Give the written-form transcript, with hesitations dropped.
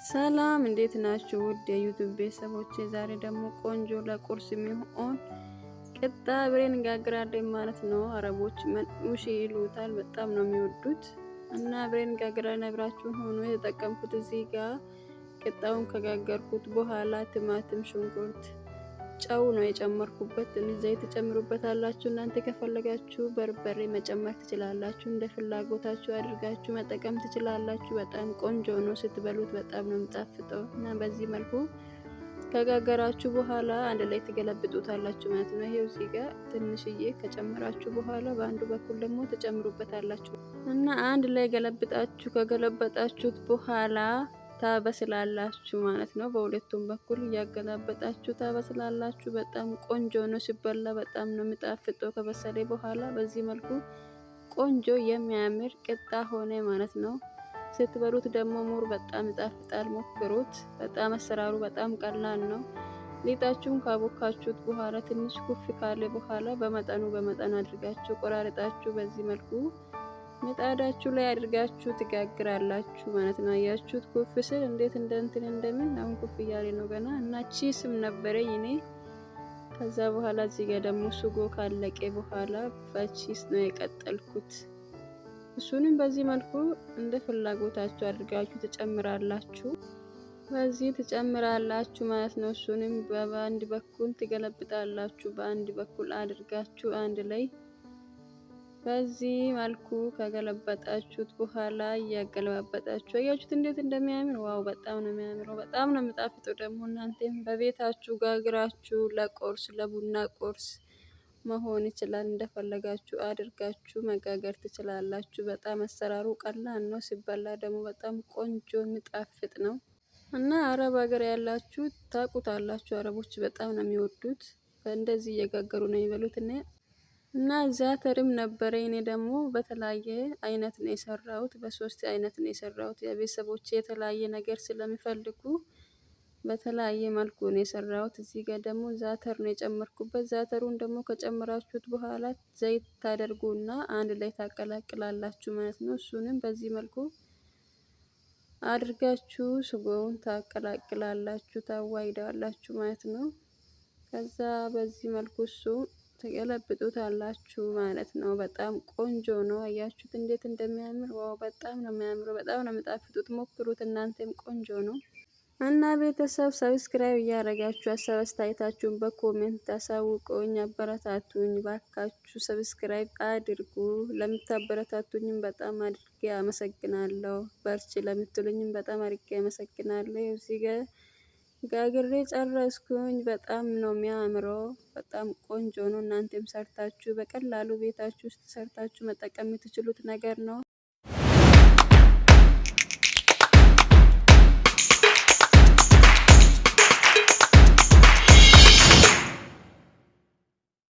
ሰላም እንዴት ናችሁ? ውድ የ YouTube ቤተሰቦቼ፣ ዛሬ ደግሞ ቆንጆ ለቁርስ የሚሆን ቂጣ አብረን እንጋግራለን ማለት ነው። አረቦች منقوشة ይሉታል፣ በጣም ነው የሚወዱት እና አብረን እንጋግራለን። አብራችሁን ሆኖ የተጠቀምኩት እዚህ ጋር ቂጣውን ከጋገርኩት በኋላ ቲማቲም፣ ሽንኩርት፣ ጨው ነው የጨመርኩበት። ትንሽ ዘይት ትጨምሩበታላችሁ። እናንተ ከፈለጋችሁ በርበሬ መጨመር ትችላላችሁ። እንደ ፍላጎታችሁ አድርጋችሁ መጠቀም ትችላላችሁ። በጣም ቆንጆ ነው፣ ስትበሉት በጣም ነው የሚጣፍጠው እና በዚህ መልኩ ከጋገራችሁ በኋላ አንድ ላይ ትገለብጡታላችሁ ማለት ነው። ይሄው እዚህ ጋር ትንሽዬ ከጨመራችሁ በኋላ በአንዱ በኩል ደግሞ ትጨምሩበታላችሁ እና አንድ ላይ ገለብጣችሁ ከገለበጣችሁት በኋላ ታበስላላችሁ ማለት ነው። በሁለቱም በኩል እያገላበጣችሁ ታበስላላችሁ። በጣም ቆንጆ ነው ሲበላ፣ በጣም ነው የሚጣፍጠው። ከበሰለ በኋላ በዚህ መልኩ ቆንጆ የሚያምር ቂጣ ሆነ ማለት ነው። ስትበሉት ደግሞ more በጣም ይጣፍጣል። ሞክሩት። በጣም አሰራሩ በጣም ቀላል ነው። ሊጣችሁን ካቦካችሁት በኋላ ትንሽ ኩፍ ካለ በኋላ በመጠኑ በመጠኑ አድርጋችሁ ቆራርጣችሁ በዚህ መልኩ ምጣዳችሁ ላይ አድርጋችሁ ትጋግራላችሁ ማለት ነው። አያችሁት ኩፍ ስል እንዴት እንደንትን እንደምን አሁን ኩፍ እያለ ነው ገና እና cheese ም ነበረኝ እኔ። ከዛ በኋላ እዚህ ጋር ደግሞ ስጎ ካለቀ በኋላ በ cheese ነው የቀጠልኩት። እሱንም በዚህ መልኩ እንደ ፍላጎታችሁ አድርጋችሁ ትጨምራላችሁ። በዚህ ትጨምራላችሁ ማለት ነው። እሱንም በአንድ በኩል ትገለብጣላችሁ፣ በአንድ በኩል አድርጋችሁ አንድ ላይ በዚህ መልኩ ከገለበጣችሁት በኋላ እያገለባበጣችሁ አያችሁት እንዴት እንደሚያምር wow! በጣም ነው የሚያምረው። በጣም ነው የሚጣፍጠው። ደግሞ እናንተም በቤታችሁ ጋግራችሁ ለቁርስ ለቡና ቁርስ መሆን ይችላል። እንደፈለጋችሁ አድርጋችሁ መጋገር ትችላላችሁ። በጣም አሰራሩ ቀላል ነው። ሲበላ ደግሞ በጣም ቆንጆ የሚጣፍጥ ነው እና አረብ ሀገር ያላችሁ ታውቁታላችሁ። አረቦች በጣም ነው የሚወዱት። እንደዚህ እየጋገሩ ነው የሚበሉት እና ዛተርም ነበረ። እኔ ደግሞ በተለያየ አይነት ነው የሰራሁት፣ በሶስት አይነት ነው የሰራሁት። የቤተሰቦቼ የተለያየ ነገር ስለሚፈልጉ በተለያየ መልኩ ነው የሰራሁት። እዚህ ጋር ደግሞ زعتر ነው የጨመርኩበት። ዛተሩን ደግሞ ከጨመራችሁት በኋላ ዘይት ታደርጉና አንድ ላይ ታቀላቅላላችሁ ማለት ነው። እሱንም በዚህ መልኩ አድርጋችሁ ስጎውን ታቀላቅላላችሁ፣ ታዋይዳላችሁ ማለት ነው። ከዛ በዚህ መልኩ እሱ ትገለብጡታላችሁ ማለት ነው። በጣም ቆንጆ ነው። አያችሁት እንዴት እንደሚያምር wow! በጣም ነው የሚያምረው። በጣም ነው የሚጣፍጡት። ሞክሩት እናንተም ቆንጆ ነው እና ቤተሰብ subscribe እያደረጋችሁ ሀሳብ አስተያየታችሁን በ comment አሳውቁኝ፣ አበረታቱኝ ባካችሁ። Subscribe አድርጉ። ለምታበረታቱኝም በጣም አድርጌ አመሰግናለሁ። በርቺ ለምትሉኝም በጣም አድርጌ አመሰግናለሁ። እዚህ ጋር ጋግሬ ጨረስኩኝ። በጣም ነው የሚያምረው። በጣም ቆንጆ ነው። እናንተም ሰርታችሁ በቀላሉ ቤታችሁ ውስጥ ሰርታችሁ መጠቀም የምትችሉት ነገር ነው።